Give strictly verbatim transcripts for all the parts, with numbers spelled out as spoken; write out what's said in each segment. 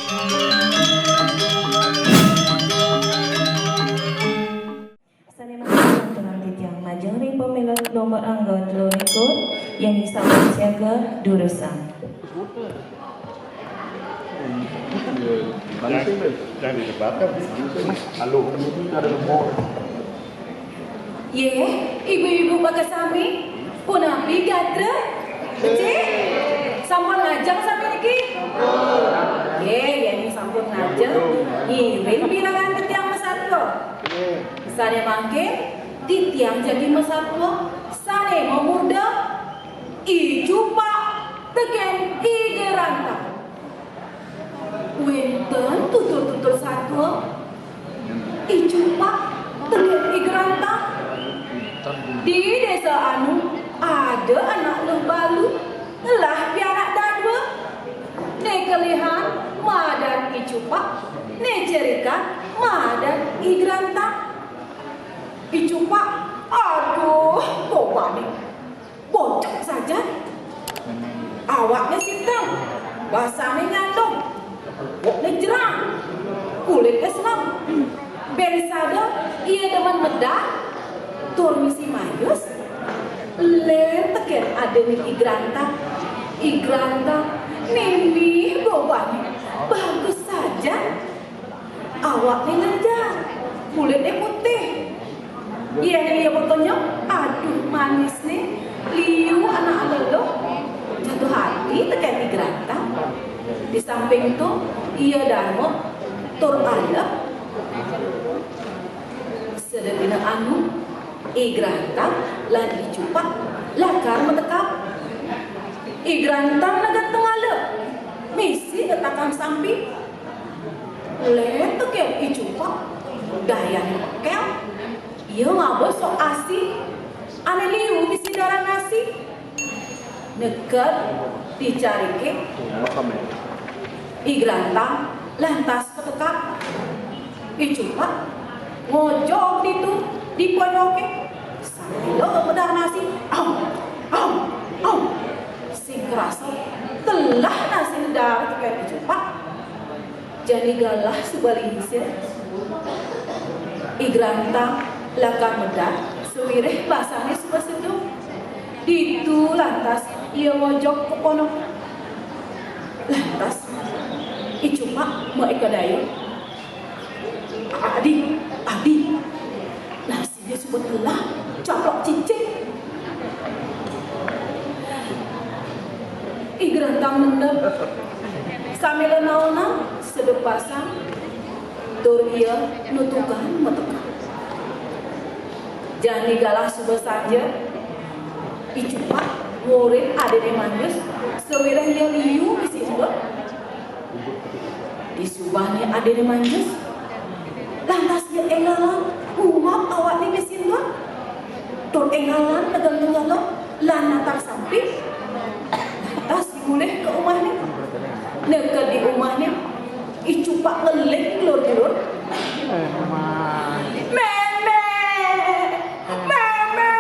Sané mangkin aturang titiang majeng ring pamilet nomor angga telu likur, yéning sampun siaga durusang. Yé, ibu-ibu baka sami, punapi gatra? Becik? Sampun lajeng sami niki? Yé, yéning sampun lajeng, ngiring pirengang titiang masatua. Sané mangkin, titiang jagi masatua, sané mamurda, I Cupak tekén I Grantang. Wénten tutur-tutur satua, I Cupak tekén I Grantang. Di désa anu ada anak luh balu, ngelah pianak dadua. Né kelihan madan I Cupak, né cerikan madan I Grantang. I Cupak, aduh, gobané. Bocok sajan. Awakné siteng, basané nyandung, empukné jerang, kulitné selem. Bén sada ia demen medar, tur misi mayus. Lén tekén adiné I Grantang. I Grantang, mimih gobané, bagus sajan. Awakné lenjar, kulitné putih. Yén ia makenyem, aduh manisné, liu anak leluh, jatuh ati tekén I Grantang. Di samping to, ia darma tur alep. Sedina anu, I Grantang lan I Cupak lakar matekap. I Grantang negak tenggala, misi ngetakang sampi. Lén tekén I Cupak, dayan mekel. Ia ngaba sok asi, ané liu misi daran nasi. Neked di cariké, I Grantang lantas matekap. I Cupak ngojog ditu di pondoké. Sambilanga medar nasi, au, au, au. Sing krasa telah nasiné daran tekén I Cupak. Jani galah suba lingsir. I Grantang lakar medar, sawiréh basané suba seduk. Ditu lantas ia ngojog ka pondoké. Lantas I Cupak maéka daya. Adi, adi. Nasi Ia suba telah, caplok cicing. I Grantang mendem, sambilanga naonan seduk basang, tur ia nutukan matekap. Jani galah suba sanja, I Cupak ngurin adiné manjus, sawiréh ia liu misi endut. Disubahné adiné manjus, lantas ia énggalan, nguap awakné misi endut. Tur énggalan negak tenggala lan natar sampi. Lantas ia mulih ka umahné. Neked di umahné, I Cupak ngeling gelur-gelur. "Mémé, mémé,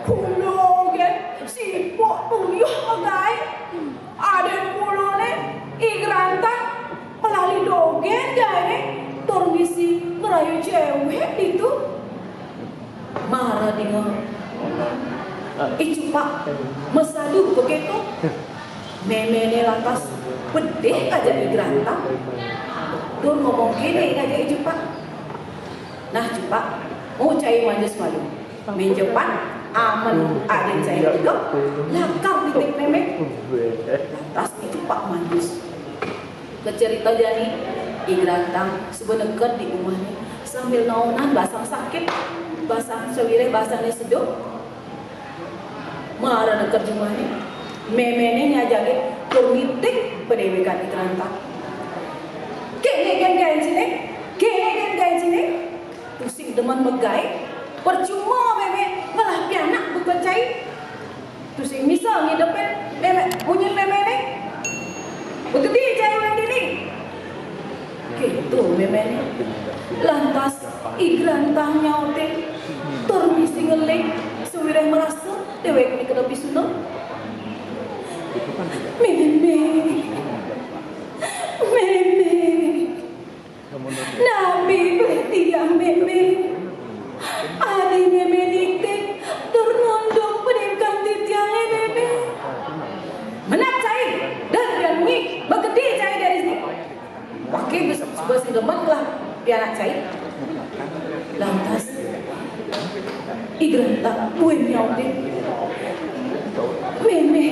kula gén sibuk tuyuh magaé." Adin kulané, I Grantang, malali dogén gaéné, tur misi ngrayu céwék ditu. Mara dingeh I Cupak masadu bekéto, méméné lantas pedih ajak I Grantang. Tur ngomong kéné ngajak I Cupak. "Nah, Cupak, mau cai manjus malu. Mén jepan, amen adin cai tegep, lakar titip mémé." Lantas I Cupak manjus. Kacerita jani, I Grantang suba neked di umahné sambil naonan basang sakit, basang sawiréh basangné seduk. Mara neked jumahné, méméné nyajagé tur nitih padéwékan I Grantang. "Kéné gén gaén ciné, kéné gén gaén ciné. Tusing demen magaé, percuma mémé ngelah pianak buka cai. Tusing bisa ngidepin mémé, munyin méméné. Utedi cai ulun dini." Kéto méméné. Lantas I Grantang nyautin, tur misi ngeling, sawiréh marasa déwékné kena pisunut. "Mémé, mémé." Demen lah pianak cai. Lantas I Grantang buin nyautin, "Mémé,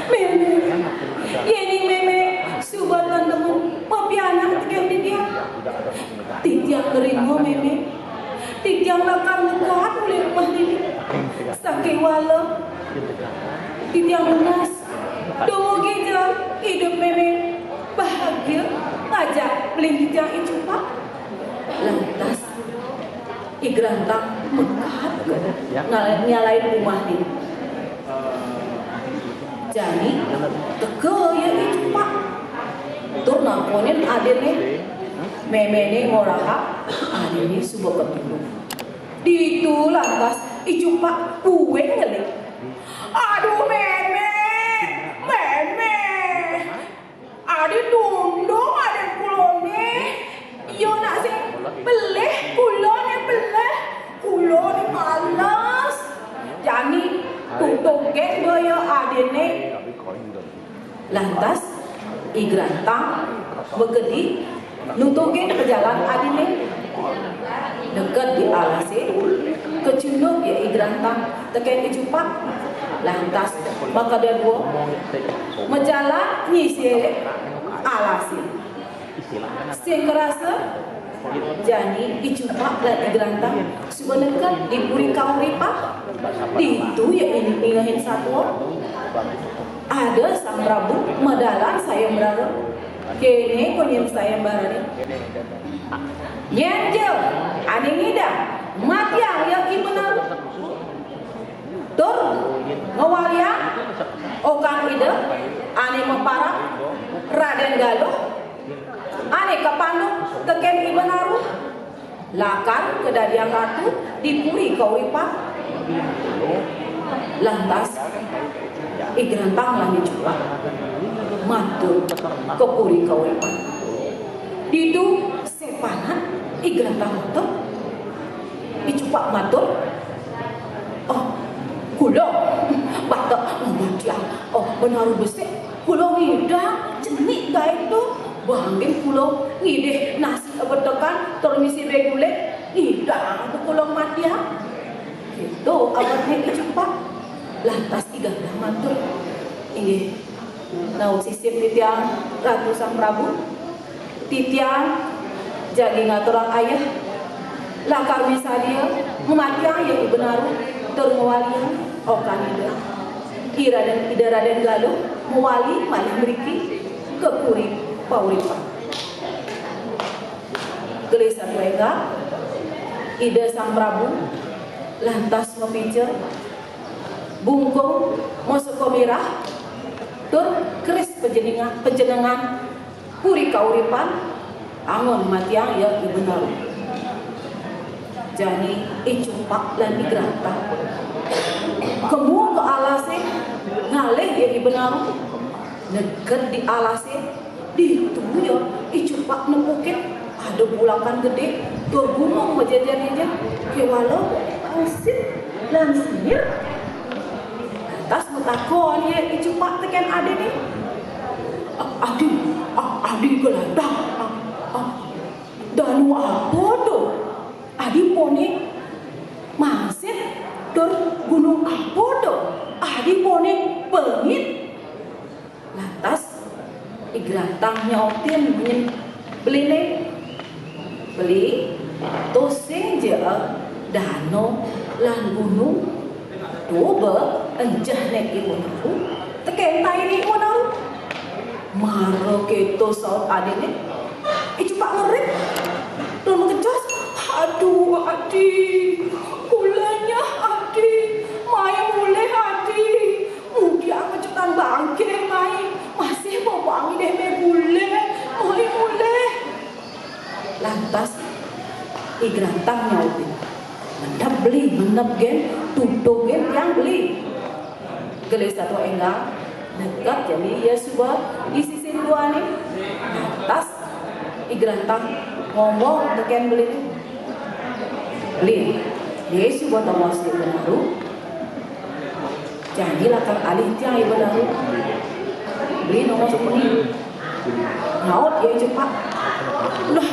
mémé, yéning mémé suba tan demen mapianak tekén titiang, titiang nrima mémé. Titiang lakar mekat uli umah dini. Sakéwala titiang nunas, dumugi ja idup mémé bahagia ngajak beli titiang I Cupak." Lantas I Grantang mekat ngal-, nyalain umah dini. Jani teka ya I Cupak tur nakonin adinné, méméné ngorahang adinné suba ketundung. Ditu lantas I Cupak buin ngeling, "Aduh, mémé, mémé! Adi tundung adin kulané. Ia nak sing belih, kulané belih. Kulané males." Jani tutugin baya adinné. Lantas I Grantang makadi nutugin pajalan adinné. Neked di alasé, kacunduk ya I Grantang tekén I Cupak. Lantas makadadua majalan nyisirin alasé. Sing karasa, jani I Cupak lan I Grantang suba neked di Puri Kauripan. Ditu ya ingehin satua. Ada Sang Prabu madalan sayembrana. Kéné konyen sayembranané, "Nyén ja ané ngidang matiang ya I Benaru tur ngwaliang okan ida ané maparak Radén Galuh ané kapanduk tekén I Benaru, lakar kadadiang ratu di Puri Kauripan." Lantas I Grantang lan I Cupak matur ka Puri Kauripan. Ditu sepanan I Grantang matur. I Cupak matur, "Oh, kula batek ngamatiang, oh, Benaru besik. Kula ngidang cenik gaé tu. Banging kula ngidih nasi abetekan tur misi bé guling. Ngidang tu kula ngamatiang." Kéto abetné I Cupak. Lantas I Grantang matur, "Inggih, nausin sisip titiang, Ratu Sang Prabu. Titiang jagi ngaturang ayah, lakar misadia ngamatiang ya I Benaru tur ngwaliang okan ida. I Radén, Ida Radén Galuh mawali malih mriki ka Puri Pauripan." Gelis satua énggal, Ida Sang Prabu lantas mapica bungkung maseka mirah tur keris panjenengan, panjenengan Puri Kauripan, anggon matiang ya I Benaru. Jani I Cupak lan I Grantang kemu ka alasé ngalih ya I Benaru. Neked di alasé, ditu ya I Cupak nepukin ada bulakan gedé tur gunung majejer-jejer, kéwala asin lan sengir. Lantas matakon ya I Cupak tekén adinné, "A-, adi, a-, adi gelatah, a-, a-, danu apa to? Adi poné mangsit tur gunung apa to? Adi poné pengit?" Lantas I Grantang nyautin munyin beliné, "Beli, tusing ja danu lan gunung, tuba enjehné I Benaru tekén tainé I Benaru." Mara kéto saut adinné, I Cupak ngerit tur makecos, "Aduh, adi, kulanya adi, mai mulih adi. Ngudiang ngecutang bangké mai, masih bobang deh bé guling, mai mulih." Lantas I Grantang nyautin, "Mendep beli, mendep gén, tuntun gén tiang beli." Gelis satua énggal, neked jani ia suba di sisin guané. Lantas I Grantang ngomong tekén beliné, "Beli, yé suba tongos I Benaru, jani lakar alih tiang I Benaru. Beli nongos dini." Nyaut ia I Cupak. Nah,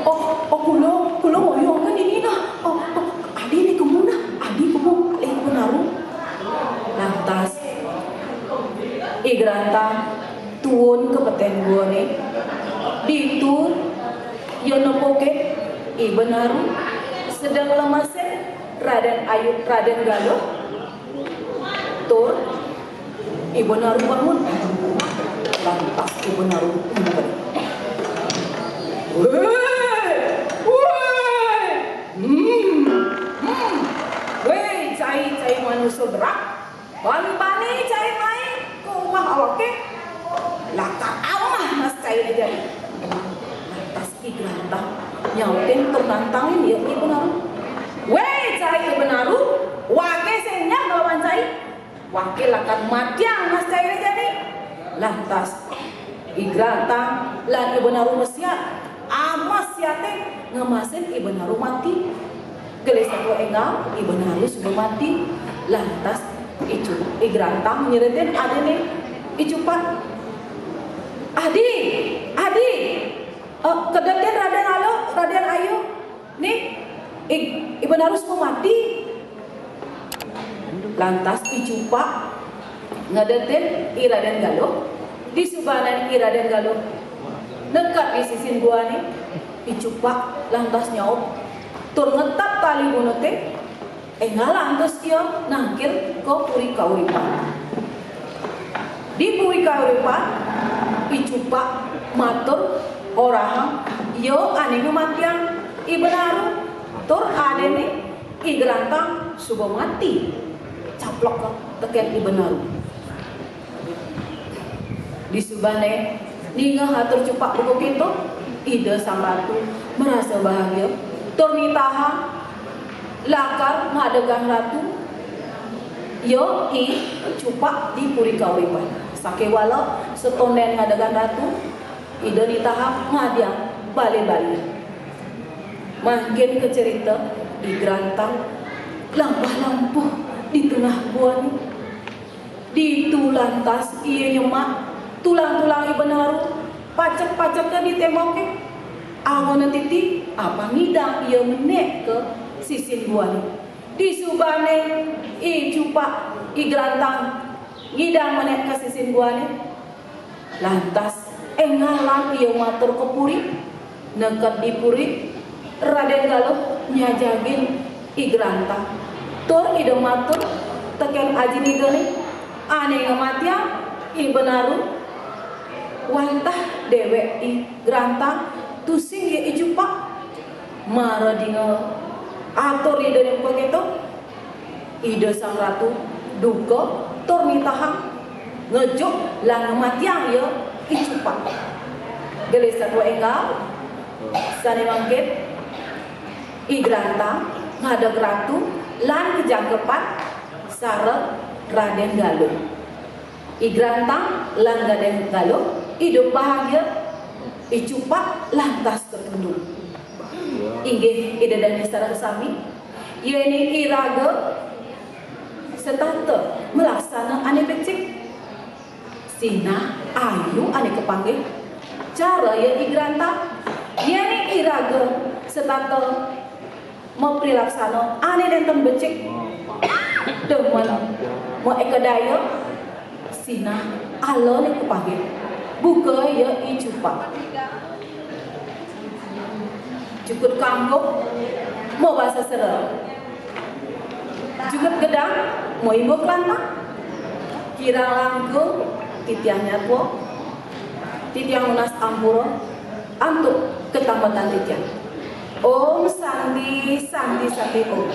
oh, oh, kula, kula ngoyong kan ini nah. Oh, oh, adi ni kemu nah, adi kemu, alih I Benaru. Lantas, I Grantang tuun ka peteng guané. Ditu ia nepukin I Benaru sedeng lemasin Radén Ayu, Radén Galuh. Tur I Benaru bangun. Lantas I Benaru ngumpat. Wéh! Wéh! Hmm. Hmm. Wéh, cai, cai manusa berak. Bani-bani cai mai ka umah awaké. Lakar amah mas cainé jani. Lantas I Grantang nyautin tur nantangin ia I Benaru. Wéh, cai I Benaru, waké sing nyak nglawan cai. Waké lakar matiang mas cainé jani. Lantas I Grantang lan I Benaru masiat. Amas siaté ngemasin I Benaru mati. Gelis satua énggal, I Benaru suba mati. Lantas I Cu-, I Grantang nyeritain adiné I Cupak. Adi, adi, eh, kedetin Radén Alu, Radén Ayu. Nih, I, I Benaru suba mati. Lantas I Cupak ngedetin I Radén Galuh. Disubané I Radén Galuh neked di sisin guané, I Cupak lantas nyaup tur ngetap tali bunuté. Énggal lantas ia nangkil ka Puri Kauripan. Di Puri Kauripan, I Cupak matur orahang ia ané ngamatiang I Benaru tur adiné I Grantang suba mati. Caplok tekén I Benaru. Disubané ningeh atur Cupak buka kéto, Ida Sang Ratu marasa bahagia tur nitahang lakar ngadegang ratu ia I Cupak di Puri Kauripan. Sakéwala setondén ngadegang ratu, Ida nitahang ngadiang balé-balé. Mangkin kacerita I Grantang lampah-lampuh di tengah guané. Ditu lantas ia nyemak tulang-tulang I Benaru pacek-paceka di témboké. Angoné titi apang ngidang ia menék ka sisin guané. Disubané I Cupak, I Grantang ngidang menék ka sisin guané. Lantas énggalan ia matur ka puri. Neked di puri, Radén Galuh nyajagin I Grantang. Tur Ida matur tekén ajin Idané, ané ngamatiang I Benaru, wantah déwék I Grantang, tusing ia I Cupak. Mara dina atur Idané buka kéto, Ida Sang Ratu duka tur nitahang ngejuk lan ngamatiang ia I Cupak. Gelis satua énggal, sané mangkin I Grantang ngadeg ratu lan kajangkepan sareng Radén Galuh. I Grantang lan Radén Galuh idup bahagia, I Cupak lantas katundung. Inggih Ida dané sareng sami, yéning iraga setata malaksana ané becik, sinah ayu ané kapanggih, cara ia I Grantang. Yéning iraga setata maprilaksana ané nénten becik, demen maékadaya, sinah ala ané kapanggih, buka ia I Cupak. Jukut kangkung, mabasa sera. Jukut gedang, maimba klantang. Kirang langkung, titiang nyatwa. Titiang nunas ampura antuk katambetan titiang. Om Santi, Santi, Santi Om.